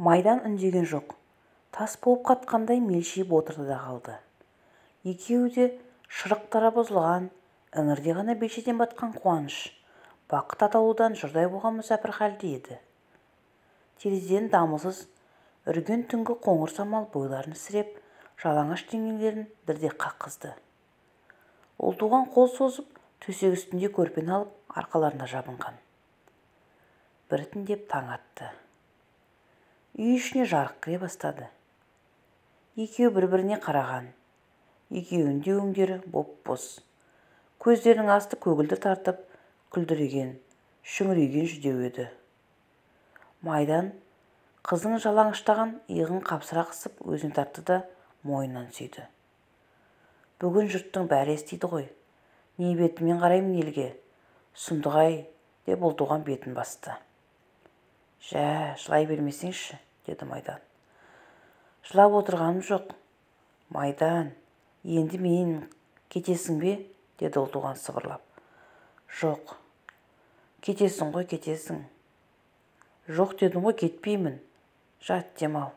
Майдан үндеген жоқ. Тас болып қатқандай мелшиіп отырды да қалды. Екеуі де шырықтары бұзылған, іңірде ғана белшеден батқан қуаныш, бақыт атаулыдан жұрдай болған мүсәпір халде еді. Терезеден дамылсыз үрген түнгі қоңыр самал бойларын сіреп, жалаңаш денелерін дірдек қаққызды. Ұлтуған қол созып, төсек үстінде көрпені алып, арқаларына жабынған. Біртіндеп таң атты. Үй ішіне жарық кіре бастады. Екеуі бір-біріне қараған. Екеуінің де өңдері боп-боз. Көздерінің асты көгілдір тартып, күлдіреген, шүңірейген жүдеу еді. Майдан қыздың жалаңаштаған иығын қапсыра қысып өзіне тартты да мойнынан сүйді. Бүгін жұрттың бәрі естиді ғой. Не бетіммен қараймын елге? Сұмдық-ай, деп Ұлтуған бетін басты. Жә, жылай бермесеңші, деді Майдан. Жылап отырғаным жоқ. Майдан, енді мен кетесің бе? Деді Ұлтуған сыбырлап. Жоқ. Кетесің ғой, кетесің. Жоқ дедім ғой, кетпеймін. Жат, демал.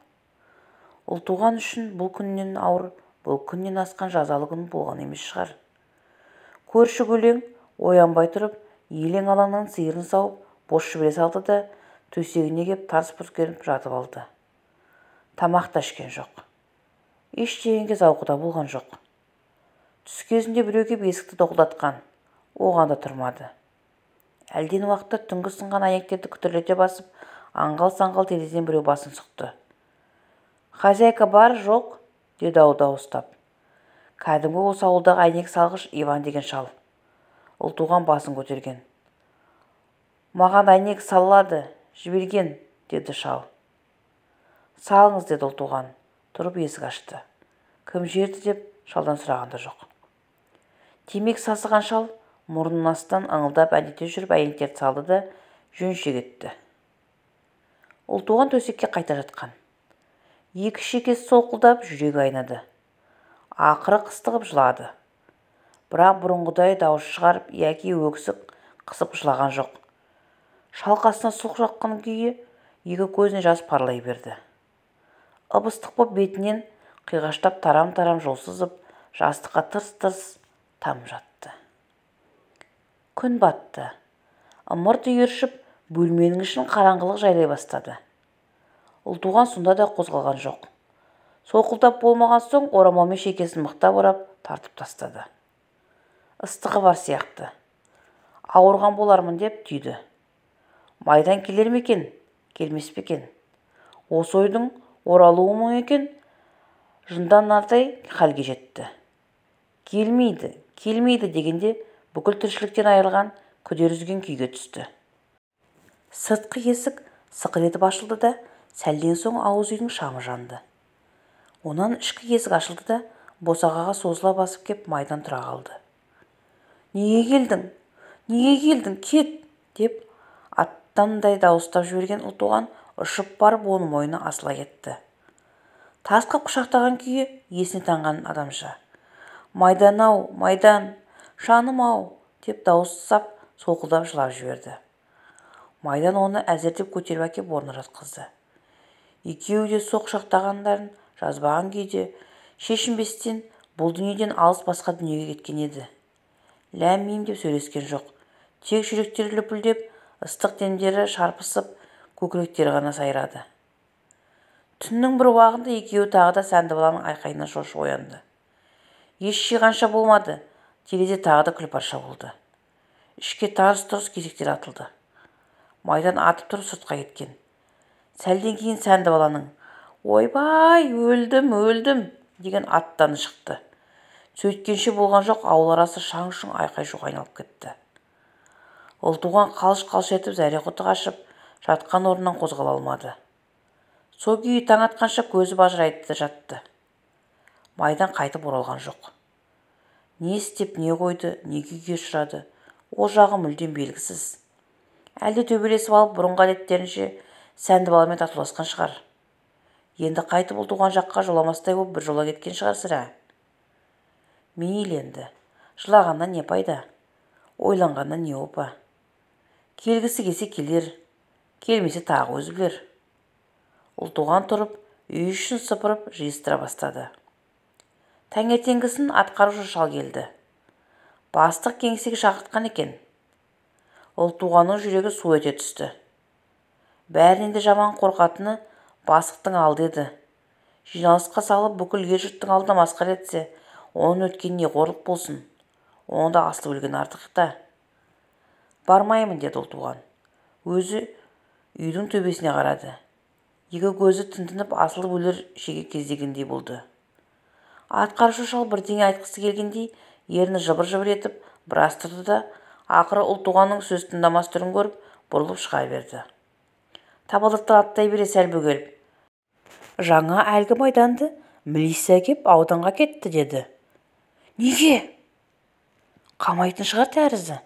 Ұлтуған үшін бұл күннен ауыр, бұл күннен асқан жазалы күн болған емес шығар. Көрші көлең оянбай тұрып, елең алаңнан сиырын сауып, бос жібере салды да, төсегіне кеп тарс бүркеніп жатып алды. Тамақ та ішкен жоқ. Ештеңеге зауқы да болған жоқ. Түс кезінде біреу кеп есікті тоқылдатқан, оған да тұрмады. Әлден уақытта түнгі сынған әйнектерді күтірлете басып, аңғал-саңғал терезеден біреу басын сұқты. Хозяйка бар, жоқ, деді ау дауыстап. Кәдімгі осы ауылдағы әйнек салғыш Иван деген шал. Ұлтуған басын көтерген. Маған әйнек салады, жіберген, деді шал. Салыңыз, деді Ұлтуған. Тұрып есік ашты. Кім жерді деп шалдан сұраған да жоқ. Темекі сасыған шал мұрнының астынан ыңылдап әндете жүріп әйнектерді салды да жөнше кетті. Ұлтуған төсекке қайта жатқан. Екі шекесі солқылдап жүрегі айнады. Ақыры қыстығып жылады. Бірақ бұрынғыдай дауыс шығарып яки өксік қысып жылаған жоқ. Шалқасына сұлқ жаққан күйі екі көзіне жас парлай берді. Ып-ыстық боп бетінен қиғаштап тарам-тарам жол сызып, жастыққа тырс-тырс там жатты. Күн батты. Ымырт үйіршіп, бөлменің ішін қараңғылық жайлай бастады. Ұлтуған сонда да қозғалған жоқ. Солқылдап болмаған соң орамалмен шекесін мықтап орап тартып тастады. Ыстығы бар сияқты. Ауырған болармын деп түйді. Майдан келер ме екен, келмес пе екен? Осы ойдың оралуы мұң екен, жынданардай халге жетті. Келмейді, келмейді дегенде бүкіл тіршіліктен айырылған, күдер үзген күйге түсті. Сыртқы есік сықыр етіп ашылды да, сәлден соң ауыз үйдің шамы жанды. Онан ішкі есік ашылды да, босағаға созыла басып кеп Майдан тұра қалды. Неге келдің? Неге келдің? Кет! Деп аттандай дауыстап жіберген Ұлтуған ұшып барып оның мойнына асыла кетті. Тас қып құшақтаған күйі есіне танған адамша. Майдан-ау, Майдан, жаным-ау, деп дауыстап солқылдап жылап жіберді. Майдан оны әзірдеп көтеріп әкеп орнына жатқызды. Екеуі де со құшақтағандарын жазбаған күйде шешінбестен бұл дүниеден алыс басқа дүниеге кеткен еді. Ләм-мим деп сөйлескен жоқ. Тек жүректері лүпілдеп, ыстық демдері шарпысып, көкіректері ғана сайрады. Түннің бір уағында екеуі тағы да сәнді баланың айқайынан шошып оянды. Ес жиғанша болмады, терезе тағы да күлпарша болды. Ішке тарс-тұрс кезектер атылды. Майдан атып тұрып сыртқа кеткен. Сәлден кейін сәнді баланың «Ойбай, өлдім, өлдім!» деген аттаны шықты. Сөйткенше болған жоқ, ауыл арасы шаң-шұң айқай-шуға айналып кетті. Ұлтуған қалш-қалш етіп зәре-құты қашып, жатқан орнынан қозғала алмады. Со күйі таң атқанша көзі бажырайды жатты. Майдан қайтып оралған жоқ. Не істеп, не қойды, не күйге ұшырады, ол жағы мүлдем белгісіз. Әлде төбелесіп алып бұрынғы әдеттерінше сәнді баламен татуласқан шығар. Енді қайтып Ұлтуған жаққа жоламастай боп бір жола кеткен шығар сірә. Мейлі енді, жылағаннан не пайда, ойланғаннан не опа. Келгісі келсе келер, келмесе тағы өзі білер. Ұлтуған тұрып, үй ішін сыпырып, жиыстыра бастады. Таңертеңгісін атқарушы шал келді. Бастық кеңсеге шақыртқан екен. Ұлтуғанның жүрегі су ете түсті. Бәрінен де жаман қорқатыны бастықтың алды еді. Жиналысқа салып, бүкіл ел-жұрттың алдында масқара етсе, оның өткен не қорлық болсын. Оны да асылып өлген артық та. Бармаймын, деді Ұлтуған. Өзі үйдің төбесіне қарады. Екі көзі тінтініп асылып өлер шеге кездегендей болды. Атқарушы шал бірдеңе айтқысы келгендей, ерні жыбыр-жыбыр етіп, біраз тұрды да, ақыры Ұлтуғанның сөз тыңдамас түрін көріп, бұрылып шыға берді. Табалдырықтан аттай бере сәл бөгеліп, «Жаңа әлгі майданды милиция кеп ауданға кетті», деді. «Неге?» «Қамайтын шығар тәрізді.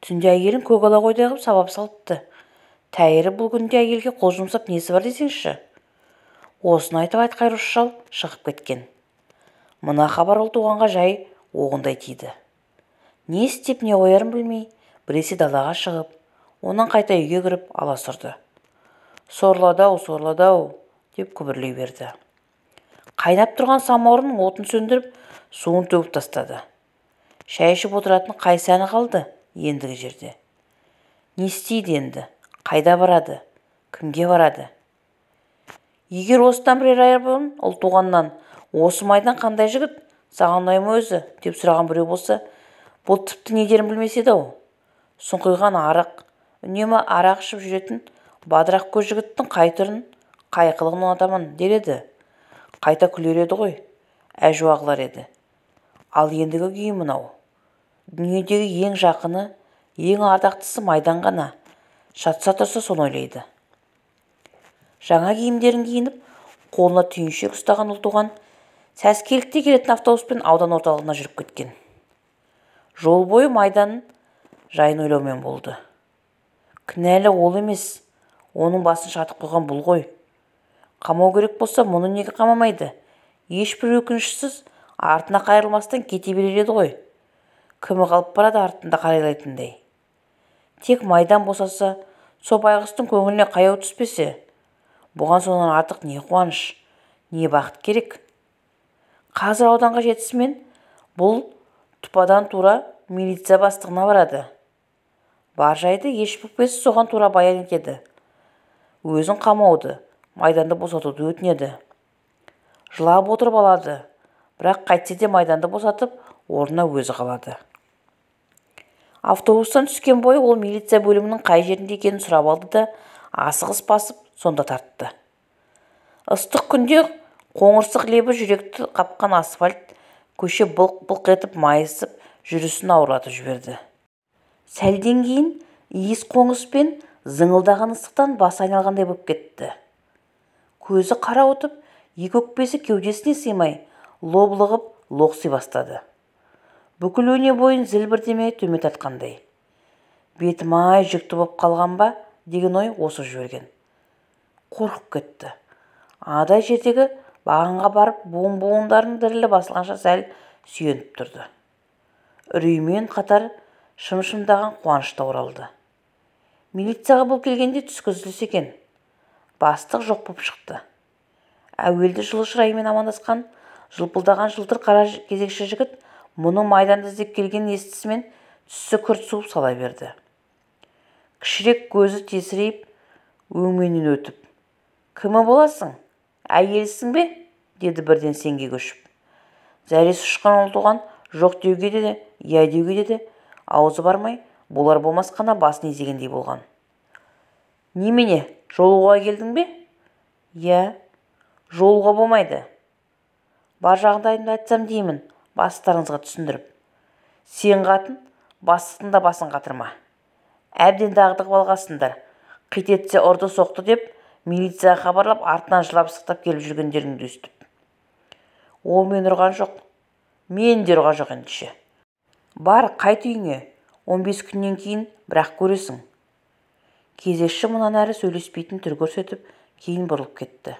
Түнде әйелін көк ала қойдай қып сабап салыпты. Тәйірі бұл күнде әйелге қол жұмсап несі бар десеңші». Осыны айтып атқарушы шал шығып кеткен. Мына хабар Ұлтуғанға жай оғындай тиді. Не істеп не қоярын білмей, біресе далаға шығып, онан қайта үйге кіріп аласұрды. «Сорлады-ау, сорлады-ау», деп күбірлей берді. Қайнап тұрған самаурынның отын сөндіріп, суын төгіп тастады. Шай ішіп отыратын қай сәні қалды ендігі жерде? Не істейді енді? Қайда барады? Кімге барады? Егер осыдан бірер ай бұрын Ұлтуғаннан «Осы майдан қандай жігіт, саған ұнай ма өзі?» деп сұраған біреу болса, бұл тіпті не дерін білмес еді-ау. Сұңқиған арық, үнемі арақ ішіп жүретін бадырақ көз жігіттің қай түрін, қай қылығын ұнатамын дер еді. Қайта күлер еді ғой, әжуа қылар еді. Ал ендігі күйі мынау. Дүниедегі ең жақыны, ең ардақтысы майдан ғана. Жатса тұрса соны ойлайды. Жаңа киімдерін киініп, қолына түйіншек ұстаған Ұлтуған сәскелікте келетін автобуспен аудан орталығына жүріп кеткен. Жол бойы майдан жайын ойлаумен болды. Кінәлі ол емес, оның басын шатып қойған бұл ғой. Қамау керек болса, мұны неге қамамайды? Ешбір өкінішсіз артына қайырылмастан кете берер еді ғой. Кімі қалып барады артында қарайлайтындай. Тек майдан босаса, со байғұстың көңіліне қаяу түспесе, бұған сонан артық не қуаныш, не бақыт керек? Қазір ауданға жетісімен бұл тұпадан тура милиция бастығына барады. Бар жайды еш бүкпесіз соған тура баян етеді. Өзін қамауды, майданды босатуды өтінеді. Жылап отырып алады, бірақ қайтсе де майданды босатып, орнына өзі қалады. Автобустан түскен бойы ол милиция бөлімінің қай жерінде екенін сұрап алды да, асығыс басып, сонда тартты. Ыстық күнде қоңырсық лебі жүректі қапқан асфальт көше былқ-былқ етіп майысып, жүрісін ауырлатып жіберді. Сәлден кейін иіс қоңыс пен зыңылдаған ыстықтан басы айналғандай боп кетті. Көзі қарауытып, екі өкпесі кеудесіне сыймай, лоблығып лоқси бастады. Бүкіл өне бойын зіл бірдеме төме тартқандай. Бетім-ай жүкті боп қалған ба деген ой осып жіберген. Қорқып кетті. Анадай жердегі бағанға барып буын-буындарының дірілі басылғанша сәл сүйеніп тұрды. Үреймен қатар шым-шымдаған қуаныш та оралды. Милицияға бұл келгенде түскі үзіліс екен. Бастық жоқ боп шықты. Әуелді жылы шыраймен амандасқан, жылпылдаған жылтыр қара кезекші жігіт мұның майданды іздеп келгенін естісімен түсі күрт суып сала берді. Кішірек көзі тесірейіп, өңменен өтіп, «Кімі боласың? Әйелсің бе?» деді бірден сенге көшіп. Зәресі ұшқан Ұлтуған жоқ деуге де, иә деуге де аузы бармай, болар болмас қана басын изегендей болған. «Немене, жолығуға келдің бе?» «Иә, жолығуға болмайды. Бар жағдайымды айтсам деймін, бастарыңызға түсіндіріп. Сен қатын, бастықтың да басын қатырма. Әбден дағды қып алғансыңдар. Қит етсе ұрды соқты деп, милицияға хабарлап, артынан жылап сықтап келіп жүргендеріңді өстіп. Ол мені ұрған жоқ. Мен де ұрған жоқ ендеше. Бар, қайт үйіңе, 15 күннен кейін бірақ көресің». Кезекші мұнан әрі сөйлеспейтін түр көрсетіп, кейін бұрылып кетті.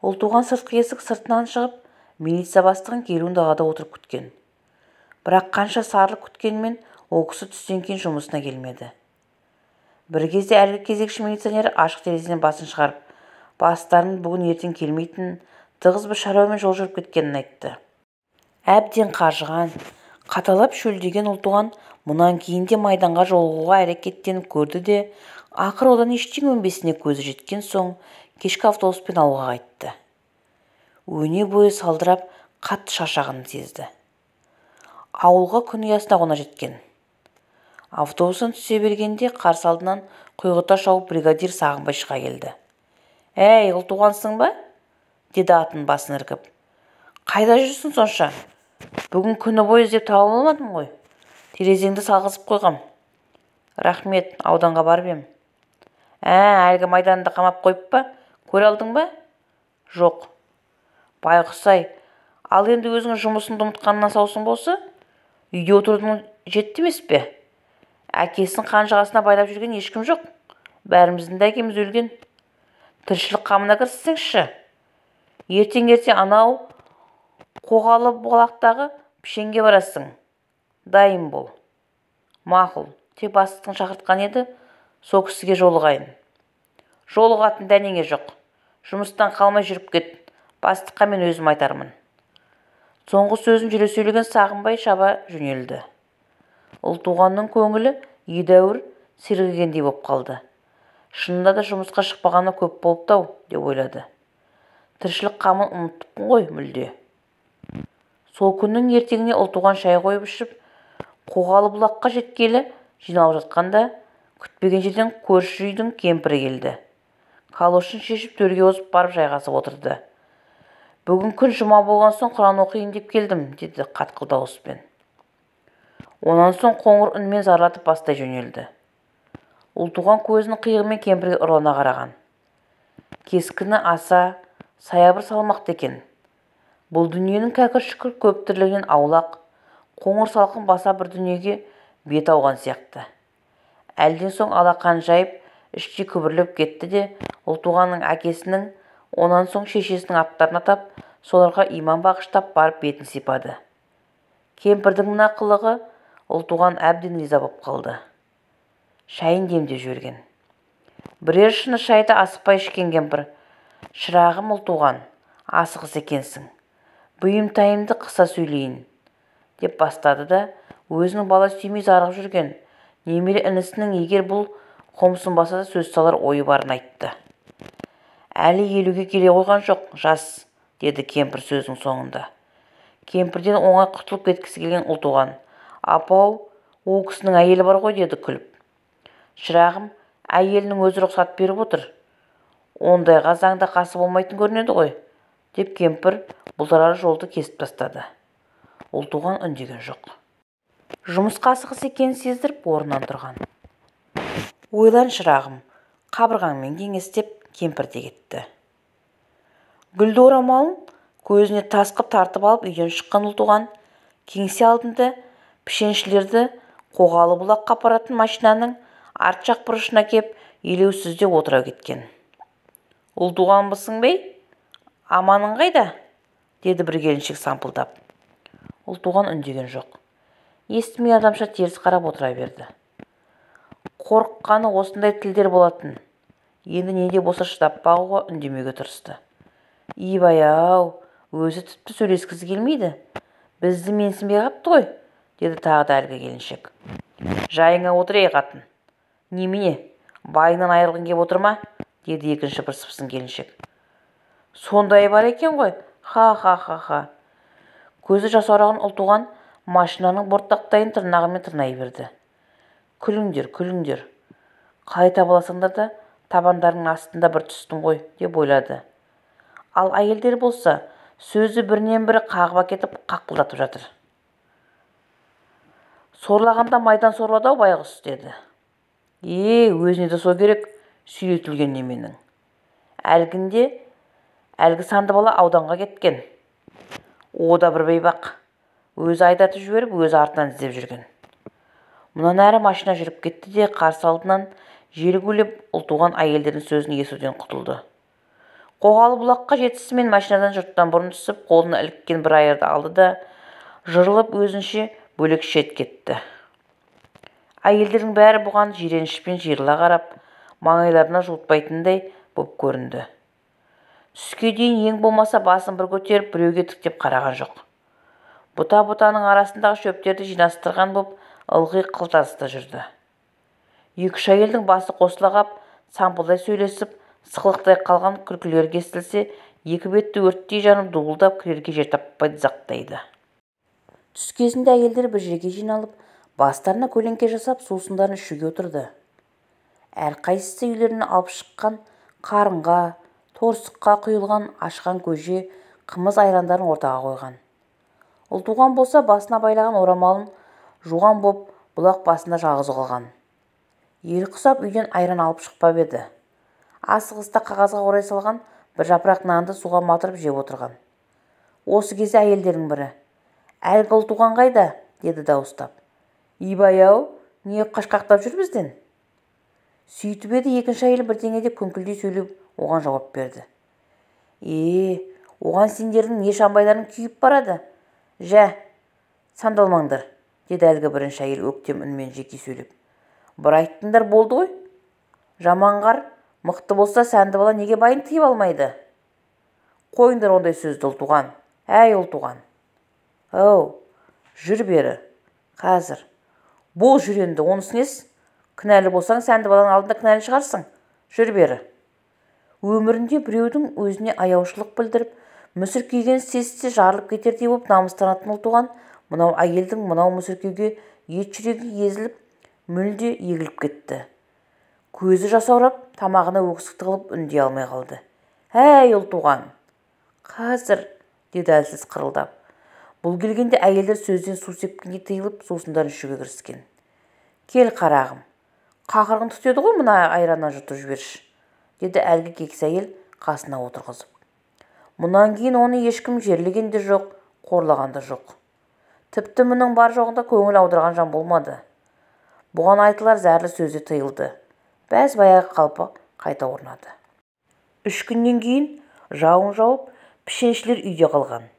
Ұлтуған сыртқы есік сыртынан шығып, милиция бастығын келуін далада отырып күткен. Бірақ қанша сарылып күткенмен, ол кісі түстен кейін жұмысына келмеді. Бір кезде әлгі кезекші милиционер ашық терезеден басын шығарып, Бастарының бүгін ертең келмейтінін, тығыз бір шаруамен жол жүріп кеткенін айтты. Әбден қажыған, қаталап шөлдеген Ұлтуған мұнан кейін де майданға жолығуға әрекеттеніп көрді де, ақыры одан ештеңе өнбесіне көзі жеткен соң кешкі автобуспен ауылға қайтты. Өне бойы салдырап, қатты шаршағанын сезді. Ауылға күн ұясына қона жеткен. Автобустан түсе бергенде қарсы алдынан құйғыта шауып бригадир Сағынбай шыға келді. «Әй, Ұлтуғансың ба?» деді атын басын іркіп. «Қайда жүрсің сонша? Бүгін күні бойы іздеп таба алмадым ғой. Терезеңді салғызып қойғам». «Рахмет, ауданға барып ем». «Ә, әлгі майданды қамап қойып па? Көре алдың ба?» «Жоқ». «Байғұс-ай, ал енді өзің жұмысыңды ұмытқаннан саусың болса, үйде отырудың жетті емес пе? Әкесін қанжығасына байлап жүрген ешкім жоқ. Бәріміздің де әкеміз өлген. Тіршілік қамына кіріссеңші. Ертең ерте анау Қоғалы бұлақтағы пішенге барасың. Дайын бол». «Мақұл, тек бастықтың шақыртқан еді, со кісіге жолығайын». «Жолығатын дәнеңе жоқ. Жұмыстан қалмай жүріп кет. Бастыққа мен өзім айтармын». Соңғы сөзін жүре сөйлеген Сағынбай шаба жөнелді. Ұлтуғанның көңілі едәуір сергігендей боп қалды. Шынында да жұмысқа шықпағаны көп болыпты-ау деп ойлады. Тіршілік қамын ұмытыппын ғой мүлде. Сол күннің ертеңіне Ұлтуған шай қойып ішіп, Қоғалы бұлаққа жеткелі жиналып жатқанда, күтпеген жерден көрші үйдің кемпірі келді. Калошын шешіп төрге озып барып жайғасып отырды. «Бүгін күн жұма болған соң құран оқиын деп келдім», деді қатқыл дауыспен. Онан соң қоңыр үнмен зарлатып бастай жөнелді. Ұлтуған көзінің қиығымен кемпірге ұрлана қараған. Кескіні аса саябыр салмақты екен. Бұл дүниенің кәкір-шүкір көп тірлігінен аулақ, қоңыр салқын баса бір дүниеге бет ауған сияқты. Әлден соң алақан жайып, іштей күбірлеп кетті де, Ұлтуғанның әкесінің, онан соң шешесінің аттарын атап, соларға иман бағыштап барып бетін сипады. Кемпірдің мына қылығы Ұлтуған әбден риза боп қалды. Шайын демдеп жіберген. Бірер шыны шайды асықпай ішкен кемпір: «Шырағым Ұлтуған, асығыс екенсің. Бұйымтайымды қыса сөйлейін», деп бастады да, өзінің бала сүймей зарығып жүрген немере інісінің егер бұл қомсынбаса сөз салар ойы барын айтты. «Әлі 50-ге келе қойған жоқ, жас», деді кемпір сөзінің соңында. Кемпірден оңай құтылып кеткісі келген Ұлтуған: «Апау, ол кісінің әйелі бар ғой», деді күліп. «Шырағым, әйелінің өзі рұқсат беріп отыр. Ондайға заңда қарсы болмайтын көрінеді ғой», деп кемпір бұлтарар жолды кесіп тастады. Ұлтуған үндеген жоқ. Жұмысқа асығыс екенін сездіріп орнынан тұрған. «Ойлан, шырағым, қабырғаңмен кеңес», деп кемпір де кетті. Гүлді орамалын көзіне тас қып тартып алып үйден шыққан Ұлтуған кеңсе алдында пішеншілерді Қоғалы бұлаққа апаратын машинаның арт жақ бұрышына кеп елеусіздеу отыра кеткен. «Ұлтуғанбысың бей? Аманың қайда?» деді бір келіншек сампылдап. Ұлтуған үндеген жоқ. Естімей адамша теріс қарап отыра берді. Қорыққаны осындай тілдер болатын. Енді не де болса шыдап бағуға, үндемеуге тырысты. «Ибай-ау, өзі тіпті сөйлескісі келмейді. Бізді менсінбей қапты ғой», деді тағы да әлгі келіншек. «Жайыңа отыр, ей, қатын. Немене, байыңнан айырылғың кеп отыр ма?» деді екінші бір сыпсын келіншек. «Сондай бар екен ғой, ха-ха-ха-ха». Көзі жасаураған Ұлтуған машинаның борттақтайын тырнағымен тырнай берді. «Күліңдер, күліңдер. Қалай табаласаңдар да табандарыңның астында бір түстім ғой», деп ойлады. Ал әйелдер болса, сөзді бірінен бірі қағып әкетіп қақылдатып жатыр. «Сорлағанда майдан сорлады-ау байғұс», деді. «Е, өзіне де со керек, сүйретілген неменің. Әлгінде әлгі санды бала ауданға кеткен. О да бір бейбақ. Өзі айдатып жіберіп, өзі артынан іздеп жүрген». Мұнан әрі машина жүріп кетті де, қарсы алдынан жел гулеп Ұлтуған әйелдердің сөзін естуден құтылды. Қоғалы бұлаққа жетісімен машинадан жұрттан бұрын түсіп, қолына іліккен бір айырды алды да, жырылып өзінше бөлек шет кетті. Әйелдердің бәрі бұған жиренішпен жиырыла қарап, маңайларына жуытпайтындай боп көрінді. Түске дейін ең болмаса басын бір көтеріп, біреуге тіктеп қараған жоқ. Бұта-бұтаның арасындағы шөптерді жинастырған боп, ылғи қылтаста жүрді. Екі-үш әйелдің басы қосыла қап, сампылдай сөйлесіп, сықылықтай қалған күлкілері естілсе, екі бетті өрттей жанып, дуылдап кірерге жер таппай дызақтайды. Түс кезінде әйелдер бір жерге жиналып, бастарына көлеңке жасап, сусындарын ішуге отырды. Әрқайсысы үйлерінен алып шыққан қарынға, торсыққа құйылған ашқан көже, қымыз айрандарын ортаға қойған. Ұлтуған болса, басына байлаған орамалын жуған боп, бұлақ басында жалғыз қалған. Ел құсап үйден айран алып шықпап еді. Асығыста қағазға орай салған бір жапырақ нанды суға матырып жеп отырған. Осы кезде әйелдердің бірі: «Әлгі Ұлтуған қайда?» – деді дауыстап. «Ибай-ау, не қашқақтап жүр бізден?» Сөйтіп еді, екінші әйел бірдеңе деп күңкілдей сөйлеп оған жауап берді. «Е, оған сендердің не шамбайларың күйіп барады? Жә, сандалмаңдар», – деді әлгі бірінші әйел өктем үнмен жеке сөйлеп. «Бір айттыңдар болды ғой. Жаман қар мықты болса, сәнді бала неге байын тыйып алмайды? Қойыңдар ондай сөзді, Ұлтуған. Әй, Ұлтуған. Оу, жүр бері. Қазір. Бол, жүр енді, онысы несі? Кінәлі болсаң, сәнді баланың алдында кінәлі шығарсың. Жүр бері». Өмірінде біреудің өзіне аяушылық білдіріп, мүсіркеген сезсе жарылып кетердей боп намыстанатын Ұлтуған мынау әйелдің мынау мүсіркеуге ет жүрегі езіліп, мүлде егіліп кетті. Көзі жасаурап, тамағына өксік тығылып, үндей алмай қалды. «Әй, Ұлтуған!» «Қазір!» – деді әлсіз қырылдап. Бұл келгенде әйелдер сөзден су сепкендей тыйылып, сусындарын ішуге кіріскен. «Кел, қарағым, қақырығың түтеді ғой, мына айраннан жұтып жіберші», – деді әлгі кексе әйел қасына отырғызып. Мұнан кейін оны ешкім жерлеген де жоқ, қорлаған да жоқ. Тіпті мұның бар жоғында көңіл аударған жан болмады. Бұған айтылар зәрлі сөз де тыйылды. Бәз баяғы қалпы қайта орнады. 3 күннен кейін жауын жауып, пішеншілер үйде қалған.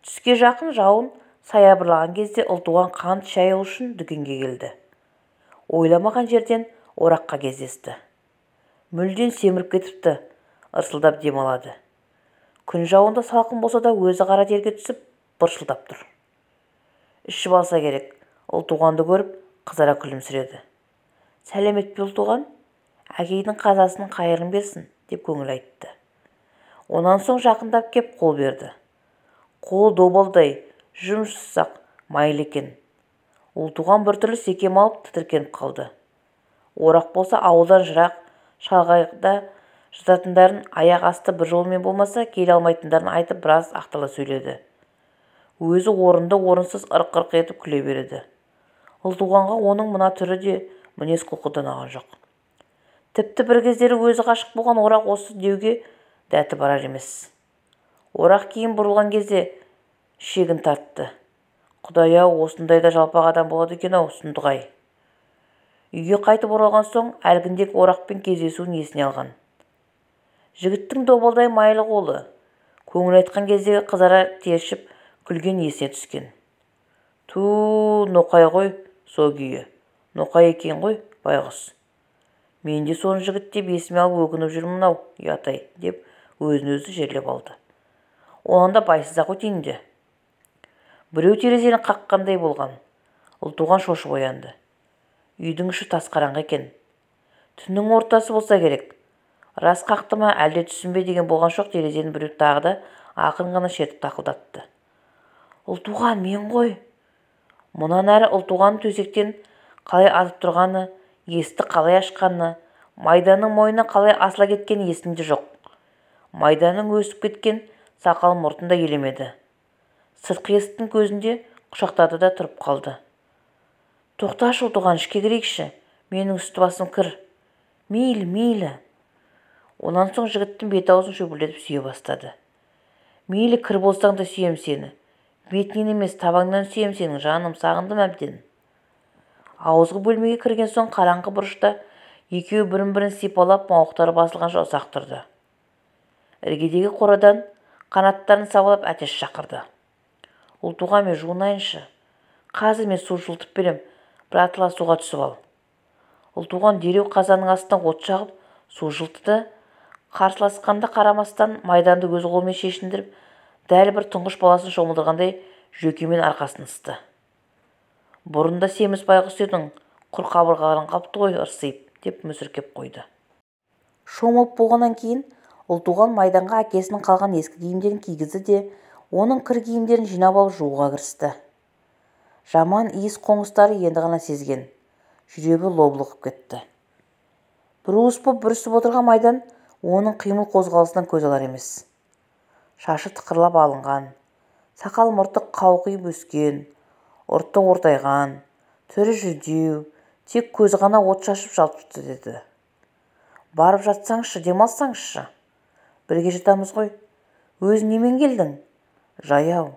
Түске жақын жауын саябырлаған кезде Ұлтуған қант шай үшін дүкенге келді. Ойламаған жерден Ораққа кездесті. Мүлден семіріп кетіпті, ырсылдап дем алады. Күн жауында салқын болса да өзі қара терге түсіп, быршылдап тұр. Ішіп алса керек, Ұлтуғанды көріп, қызара күлімсіреді. «Сәлемет пе, Ұлтуған? Әкейдің қазасының қайырын берсін», – деп көңіл айтты. Онан соң жақындап кеп қол берді. Қолы добалдай, жұмсақ, майлы екен. Ұлтуған біртүрлі секем алып, тітіркеніп қалды. Орақ болса ауылдан жырақ, шалғайда жататындарын, аяқ асты бір жолмен болмаса келе алмайтындарын айтып біраз ақтала сөйледі. Өзі орынды орынсыз ырқ-ырқ етіп күле береді. Ұлтуғанға оның мына түрі де мінез құлқы да ұнаған жоқ. Тіпті бір кездері өзі ғашық болған Орақ осы деуге дәті барар емес. Орақ кейін бұрылған кезде шегін тартты. Құдай-ау, осындай да жалпақ адам болады екен-ау, сұмдық-ай. Үйге қайтып оралған соң әлгіндегі Орақпен кездесуін есіне алған. Жігіттің добалдай майлы қолы, көңіл айтқан кездегі қызара тершіп күлген есіне түскен. Ту, ноқай ғой со күйі, ноқай екен ғой байғұс. Мен де соны жігіт деп есіме алып өкініп жүрмін-ау, ұят-ай, деп өзін өзі жерлеп алды. Онан да байсыз-ақ өтейін де. Біреу терезені қаққандай болған. Ұлтуған шошып оянды. Үйдің іші тас қараңғы екен. Түннің ортасы болса керек. Рас қақты ма, әлде түсін бе деген болған жоқ, терезені біреу тағы да ақырын ғана шертіп тақылдатты. «Ұлтуған, мен ғой». Мұнан әрі Ұлтуғанның төсектен қалай атып тұрғаны, есікті қалай ашқаны, Майданның мойнына қалай асыла кеткені есінде жоқ. Майданның өсіп кеткен сақал мұртын да елемеді. Сыртқы есіктің көзінде құшақтады да тұрып қалды. «Тоқташы, Ұлтуған, ішке кірейікші, менің үсті басым кір». «Мейлі, мейлі». Онан соң жігіттің бет-аузын шөпірлетіп сүйе бастады. «Мейлі, кір болсаң да сүйем сені. Бетінен емес, табаңнан сүйем сенің, жаным, сағындым әбден». Ауызғы бөлмеге кірген соң қараңғы бұрышта екеуі бірін-бірін сипалап, мауықтары басылғанша ұзақ тұрды. Іргедегі қорадан қанаттарын сабалап әтеш шақырды. «Ұлтуған, мен жуынайыншы. Қазір мен су жылытып берем, біратала суға түсіп ал». Ұлтуған дереу қазанның астына от жағып, су жылытты, Қарсыласқанда қарамастан Майданды өз қолымен шешіндіріп, дәл бір тұңғыш баласын шомылдырғандай жөкемен арқасын ысты. Бұрын да семіз байғұс едің, құр қабырғаларың қалыпты ғой ырсиып, деп мүсіркеп қойды. Шомылып болғаннан кейін Ұлтуған Майданға әкесінің қалған ескі киімдерін кигізді де, оның кір киімдерін жинап алып жууға кірісті. Жаман иіс қоңыстары енді ғана сезген, жүрегі лоблығып кетті. Бір уыс боп бүрісіп отырған Майдан оның қимыл қозғалысынан көз алар емес. Шашы тықырлап алынған, сақал мұрты қауқиып өскен, ұрты ортайған, түрі жүдеу, тек көзі ғана от шашып жалт етеді. Барып жатсаңшы, демалсаңшы. Бірге жатамыз ғой. Өзің немен келдің? Жаяу.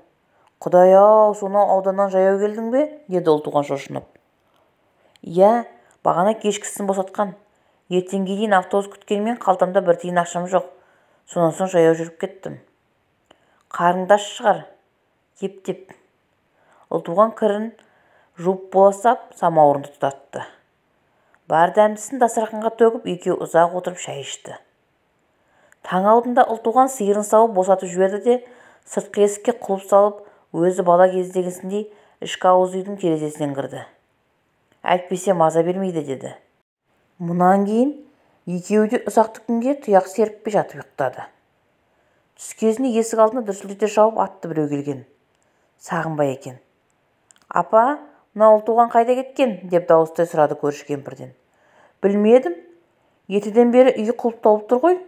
Құдай-ау, сонау ауданнан жаяу келдің бе? Деді Ұлтуған шошынып. Иә, бағана кешкісін босатқан. Ертеңге дейін автобус күткенмен қалтамда бір тиын ақшам жоқ. Сонан соң жаяу жүріп кеттім. Қарыңды аш шығар, ептеп. Ұлтуған кірін жуып бола сап, самауырынды тұтатты. Бар дәмдісін дастарханға төгіп, екеуі ұзақ отырып шай ішті. Таң алдында Ұлтуған сиырын сауып босатып жіберді де, сыртқы есікке құлып салып, өзі бала кездегісіндей ішкі ауыз үйдің терезесінен кірді. Әйтпесе маза бермейді, деді. Мұнан кейін екеуі де ұзақты күнге тұяқ серіппей жатып ұйықтады. Түс кезінде есік алдына дүрсілдете шауып атты біреу келген. Сағынбай екен. Апа, мына Ұлтуған қайда кеткен? Деп дауыстай сұрады көрші кемпірден. Білмедім, ертеден бері үйі құлыптаулы тұр ғой.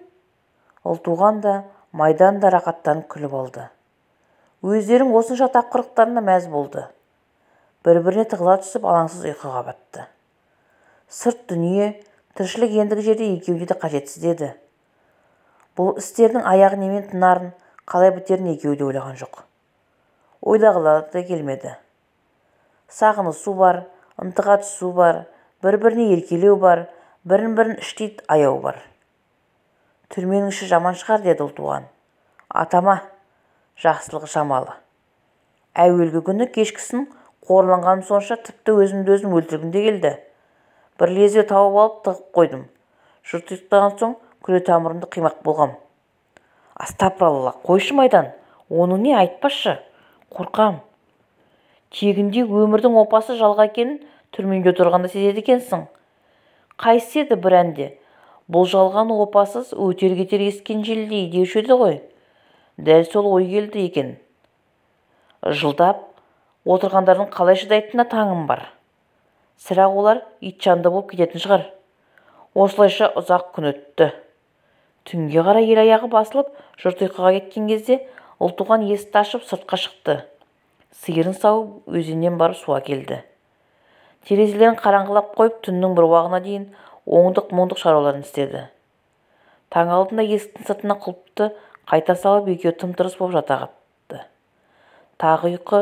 Ұлтуған да, Майдан да рақаттанып күліп алды. Өздерінің осынша тапқырлықтарына мәз болды. Бір-біріне тығыла түсіп, алаңсыз ұйқыға батты. Сырт дүние, тіршілік ендігі жерде екеуіне де қажетсіз еді. Бұл істердің аяғы немен тынарын, қалай бітерін екеуі де ойлаған жоқ. Ойлағылары да келмеді. Сағынысу бар, ынтыға түсу бар, бір-біріне еркелеу бар, бірін-бірін іштей аяу бар. Түрменің іші жаман шығар, деді Ұлтуған. Атама, жақсылығы шамалы. Әуелгі күні кешкісін қорланғаным сонша, тіпті өзімді өзім өлтіргім де келді. Бір лезвие тауып алып тығып қойдым. Жұрт ұйықтаған соң күре тамырымды қимақ болғам. Астапыралла, қойшы Майдан, оны не айтпашы, қорқам. Тегінде өмірдің опасы жалға екенін түрмеде отырғанда сезеді екенсің. Қайсы еді бір әнде? Бұл жалған опасыз өтер-кетер ескен желдей деуші еді ғой. Дәл сол ой келді екен. Жылдап отырғандардың қалай шыдайтынына таңым бар. Сірә олар итжанды болып кететін шығар. Осылайша ұзақ күн өтті. Түнге қарай ел аяғы басылып, жұрт ұйқыға кеткен кезде Ұлтуған есікті ашып сыртқа шықты. Сиырын сауып, өзеннен барып су әкелді. Терезелерін қараңғылап қойып, түннің бір уағына дейін оңдық-мұңдық шаруаларын істеді. Таң алдында есіктің сыртына құлыпты қайта салып, екеуі тым-тырыс болып жата қатты. Тағы ұйқы,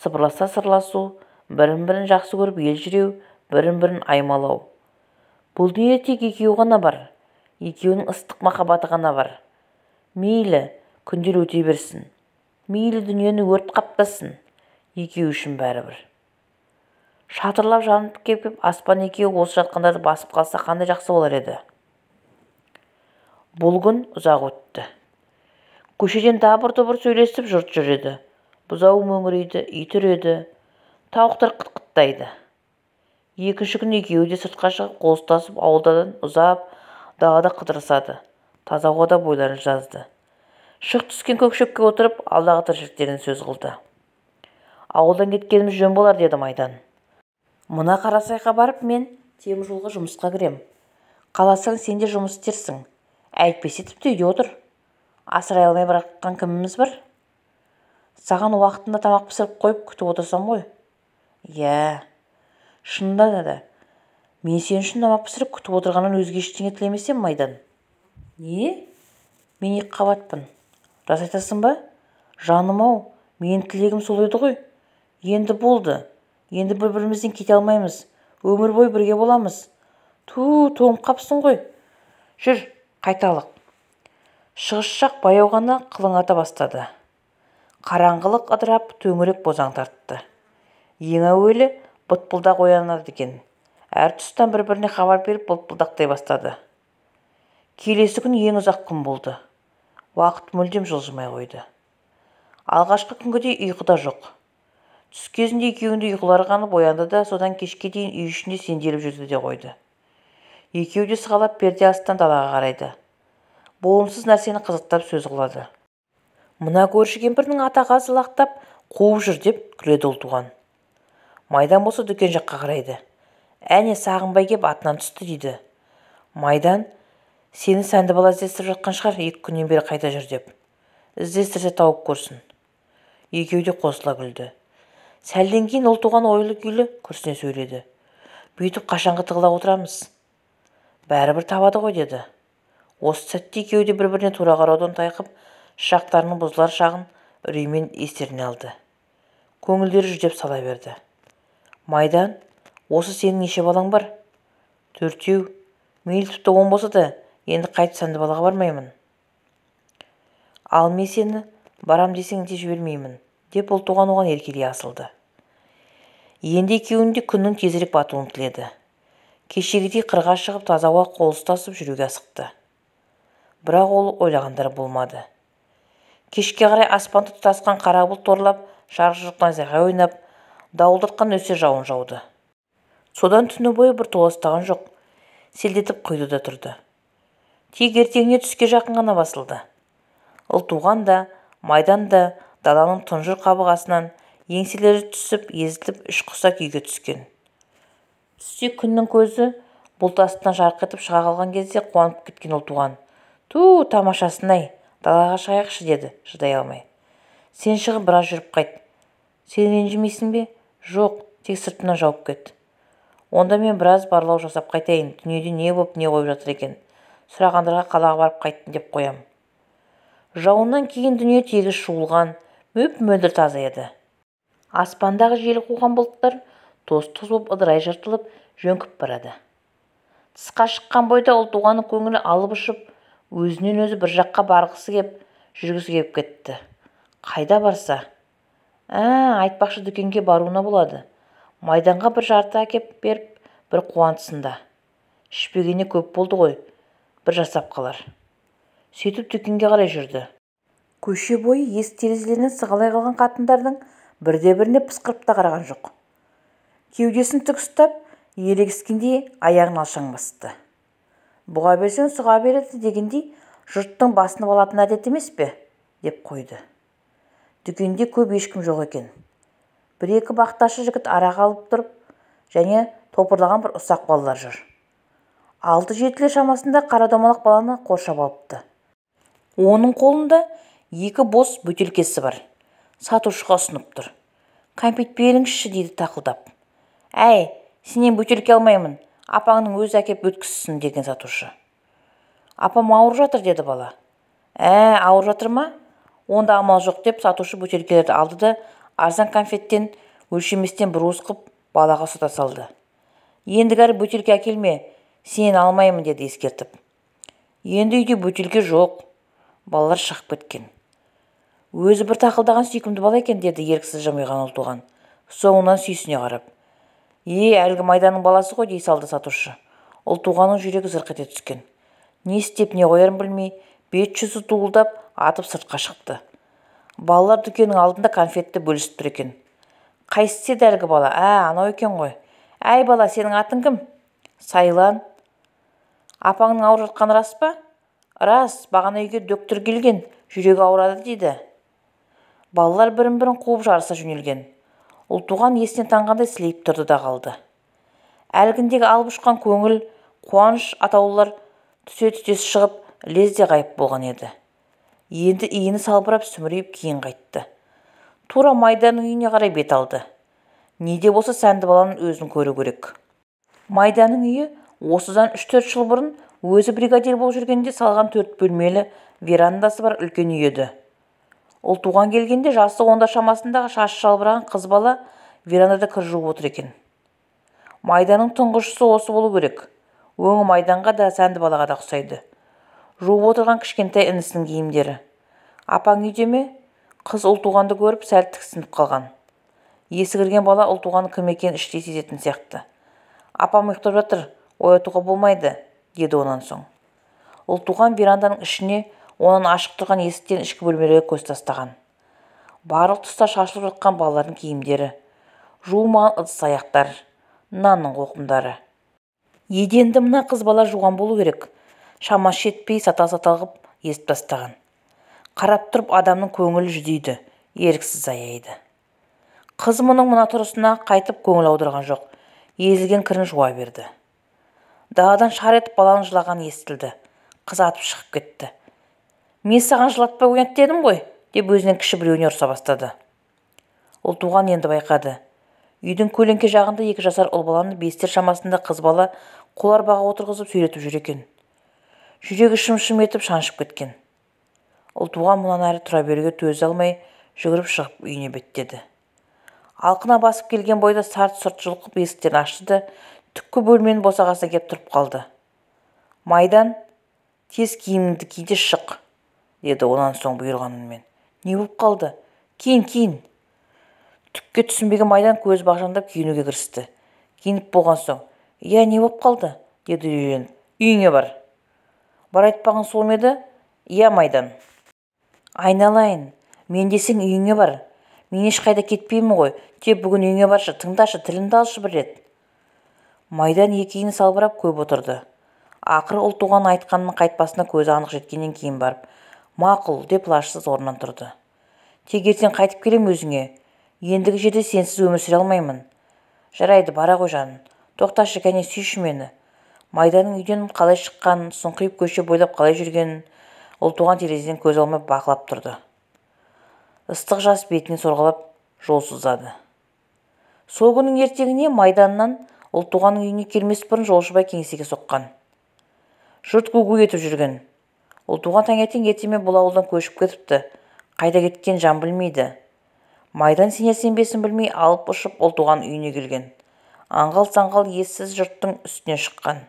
сыбырласа сырласу, бірін-бірін жақсы көріп елжіреу, бірін-бірін аймалау. Бұл дүниеде тек екеуі ғана бар, екеуінің ыстық махаббаты ғана бар. Мейлі, күндер өте берсін. Мейлі дүниені өрт қаптасын, екеуі үшін бәрібір. Шатырлап жанып кеп аспан екеуі осы жатқандарды басып қалса қандай жақсы болар еді. Бұл күн ұзақ өтті. Көшеден дабыр-дұбыр сөйлесіп жұрт жүреді. Бұзау мөңірейді, ит үреді, тауықтар қыт-қыттайды. Екінші күні екеуі де сыртқа шығып, қол ұстасып ауылдан ұзап, далада қыдырысады. Таза ауада бойларын жазды. Шық түскен көк шөпке отырып, алдағы тіршіліктерін сөз қылды. Ауылдан кеткеніміз жөн болар, деді Майдан. Мына Қарасайға барып мен темір жолға жұмысқа кірем. Қаласаң сен де жұмыс істерсің. Әйтпесе тіпті үйде отыр. Асырай алмай баққан кіміміз бар? Саған уақытында тамақ пісіріп қойып күтіп отырсам ғой. Иә, шынында да, мен сен үшін тамақ пісіріп күтіп отырғаннан өзге ештеңе тілемесем, Майдан. Не? Мен екі қабатпын. Рас айтасың ба? Жаным-ау, менің тілегім сол еді ғой. Енді болды. Енді бір-бірімізден кете алмаймыз. Өмір бойы бірге боламыз. Ту, тоңып қапсың ғой. Жүр, қайталық. Шығыс жақ баяу ғана қылаңыта бастады. Қараңғылық ыдырап, төңірек бозаң тартты. Ең әуелі бұтпылдақ оянады екен. Әр тұстан бір-біріне хабар беріп бұлтылдақтай бастады. Келесі күн ең ұзақ күн болды. Уақыт мүлдем жылжымай қойды. Алғашқы күнгідей ұйқы да жоқ. Түс кезінде екеуінің де ұйқылары қанып оянды да, содан кешке дейін үй ішінде сенделіп жүрді де қойды. Екеуі де сығалап перде астынан далаға қарайды. Болымсыз нәрсені қызықтап сөз қылады. Мына көрші кемпірдің ата қазы лақтап қуып жүр деп күледі Ұлтуған. Майдан болса дүкен жаққа қарайды. Әне Сағынбай кеп атынан түсті дейді. Майдан, сені сәнді бала іздестіріп жатқан шығар, 2 күннен бері қайда жүр деп. Іздестірсе тауып көрсін. Екеуі де қосыла күлді. Сәлден кейін Ұлтуған ойлы-күйлі күрсіне сөйледі. Бүйтіп қашанғы тығыла отырамыз? Бәрібір табады ғой деді. Осы сәтте екеуі де бір-біріне тура қараудан тайқып, шырақтарының бұзылар шағын үреймен естеріне алды. Көңілдері жүдеп сала берді. Майдан, осы сенің неше балаң бар? 4. Мейлі тіпті 10 болса да, енді қайтып сәнді балаға бармаймын. Ал мен сені барам десең де жібермеймін, деп Ұлтуған оған еркелей асылды. Енді екеуінің де күннің тезірек батуын тіледі. Кешегідей қырға шығып таза ауа қол ұстасып жүруге асықты. Бірақ ол ойлағандар болмады. Кешке қарай аспанды тұтасқан қара бұлт торлап, жарқ-жұрқ найзағай ойнап, дауылдатқан нөсер жауын жауды. Содан түні бойы бір толастаған жоқ, селдетіп құйды да тұрды. Тек ертеңіне түске жақын ғана басылды. Ұлтуған да, Майдан да даланың тұнжыр қабырғасынан еңселері түсіп, езіліп іш құса күйге түскен. Түсте күннің көзі бұлт астынан жарқ етіп шыға қалған кезде қуанып кеткен Ұлтуған. Ту, тамашасын-ай, далаға шығайықшы деді, шыдай алмай. Сен шығып біраз жүріп қайт. Сен ренжімейсің бе? Жоқ, тек сыртымнан жауып кет. Онда мен біраз барлау жасап қайтайын, дүниеде не боп не қойып жатыр екен. Сұрағандарға қалаға барып қайттым деп қоям. Жауыннан кейін дүние тегіс жуылған, мөп-мөлдір таза еді. Аспандағы жел қуған бұлттар тоз-тоз боп ыдырай жыртылып, жөңкіп барады. Тысқа шыққан бойда Ұлтуғанның көңілі алып ұшып, өзінен өзі бір жаққа барғысы кеп, жүргісі кеп кетті. Қайда барса? Айтпақшы дүкенге баруына болады. Майданға бір жарты әкеп беріп, бір қуантсын да. Ішпегеніне көп болды ғой, бір жасап қалар. Сөйтіп дүкенге қарай жүрді. Көше бойы есік терезелерінен сығалай қалған қатындардың бірде-біріне пысқырып та қараған жоқ. Кеудесін тік ұстап, елегіскендей аяғын алшаң басты. Бұға берсең сұға береді дегендей, жұрттың басынып алатын әдет емес пе, деп қойды. Дүкенде көп ешкім жоқ екен. Бір-екі бақташы жігіт арақ алып тұрып, және топырлаған бір ұсақ балалар жүр. 6-7-лер шамасында қара домалақ баланы қоршап алыпты. Оның қолында 2 бос бөтелкесі бар. Сатушыға ұсынып тұр. Кәмпит беріңізші, дейді тақылдап. Әй, сенен бөтелке алмаймын, апаңның өзі әкеп өткізсін, деген сатушы. Апам ауырып жатыр, деді бала. Ауырып жатыр ма? Онда амал жоқ, деп сатушы бөтелкелерді алды да, арзан конфеттен өлшеместен бір уыс қып балаға ұстата салды. Ендігәрі бөтелке әкелме, сенен алмаймын, деді ескертіп. Енді үйде бөтелке жоқ. Балалар шығып кеткен. Өзі бір тақылдаған сүйкімді бала екен, деді еріксіз жымиған Ұлтуған. Соңынан сүйсіне қарап. Әлгі Майданның баласы ғой, дей салды сатушы. Ұлтуғанның жүрегі зырқ ете түскен. Не істеп не қоярын білмей, бет жүзі дуылдап атып сыртқа шықты. Балалар дүкеннің алдында конфетті бөлісіп тұр екен. Қайсысы еді әлгі бала? Анау екен ғой. Әй бала, сенің атың кім? Сайлан. Апаңның ауырып жатқаны рас па? Рас, бағана үйге доктор келген, жүрегі ауырады дейді. Балалар бірін-бірін қуып жарыса жөнелген. Ұлтуған есіне танғандай сілейіп тұрды да қалды. Әлгіндегі алып ұшқан көңіл, қуаныш атаулылар түсе-түтесі шығып, лезде ғайып болған еді. Енді иіні салбырап сүмірейіп кейін қайтты. Тура Майданның үйіне қарай бет алды. Не де болса сәнді баланың өзін көру керек. Майданның үйі осыдан 3-4 жыл бұрын өзі бригадир болып жүргенде салған 4 бөлмелі верандасы бар үлкен үй еді. Ұлтуған келгенде жасы 10-да шамасындағы шашы жалбыраған қыз бала верандада кір жуып отыр екен. Майданның тұңғышысы осы болу керек. Өңі Майданға да сәнді балаға да ұқсайды. Жуып отырған кішкентай інісінің киімдері. Апаң үйде ме? Қыз Ұлтуғанды көріп сәл тіксініп қалған. Есі кірген бала Ұлтуғанның кім екенін іштей сезетін сияқты. Апам ұйықтап жатыр, оятуға болмайды, деді онан соң. Ұлтуған веранданың ішіне, онан ашық тұрған есіктен ішкі бөлмелерге көз тастаған. Барлық тұста шашылып жатқан балалардың киімдері, жуылмаған ыдыс-аяқтар, нанның қоқымдары. Еденді мына қыз бала жуған болу керек. Шамасы жетпей сатал-сатал қып езіп тастаған. Қарап тұрып адамның көңілі жүдейді, еріксіз аяйды. Қыз мұның мына тұрысына қайтып көңіл аударған жоқ, езілген кірін жуа берді. Даладан шар етіп баланың жылағаны естілді. Қыз атып шығып кетті. Мен саған жылатпай оят дедім ғой, деп өзінен кіші біреуіне ұрса бастады. Ұлтуған енді байқады. Үйдің көлеңке жағында 2 жасар ұл баланы 5-тер шамасында қыз бала қол арбаға отырғызып сүйретіп жүр екен. Жүрегі шым-шым етіп шаншып кеткен. Ұлтуған мұнан әрі тұра беруге төзе алмай жүгіріп шығып үйіне беттеді. Алқына басып келген бойда сарт-сұрт жұлқып есіктерін ашты да түпкі бөлменің босағасына кеп тұрып қалды. Майдан, тез киіміңді ки де шық, деді онан соң бұйырған үнмен. Не болып қалды? Киін, киін. Түкке түсінбеген Майдан көзі бағжаңдап киінуге кірісті. Киініп болған соң, иә, не болып қалды? Деді үйленіп. Үйіңе бар. Бар айтпаған сол ма еді? Иә, Майдан. Айналайын, мен десең үйіңе бар. Мен ешқайда кетпеймін ғой, тек бүгін үйіңе баршы, тыңдашы, тілімді алшы бір рет. Майдан екі иіні салбырап көп отырды. Ақыры Ұлтуған айтқанының қайтпасына көзі анық жеткеннен кейін барып, мақұл деп лажсыз орнынан тұрды. Тек ертең қайтып келем өзіңе. Ендігі жерде сенсіз өмір сүре алмаймын. Жарайды, бара ғой жаным. Тоқташы, кәне сүйші мені. Майданның үйден қалай шыққанын, сұңқиып көше бойлап қалай жүргенін Ұлтуған терезеден көз алмай бақылап тұрды. Ыстық жас бетінен сорғалап жол сызады. Сол күннің ертеңіне Майданнан Ұлтуғанның үйіне келмес бұрын жолшыбай кеңсеге соққан. Жұрт гу-гу етіп жүрген. Ұлтуған таңертең ертемен бұл ауылдан көшіп кетіпті. Қайда кеткен жан білмейді. Майдан сенер-сенбесін білмей алып ұшып Ұлтуған үйіне келген. Аңғал-саңғал ессіз жұрттың үстіне шыққан.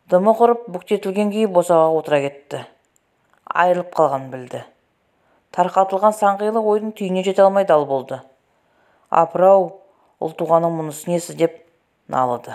Дымы құрып бүктетілген күйі босағаға отыра кетті. Айырылып қалғанын білді. Тарқатылған сан қилы ойдың түйініне жете алмай дал болды. Апырау, Ұлтуғанның мұнысы несі деп налыды.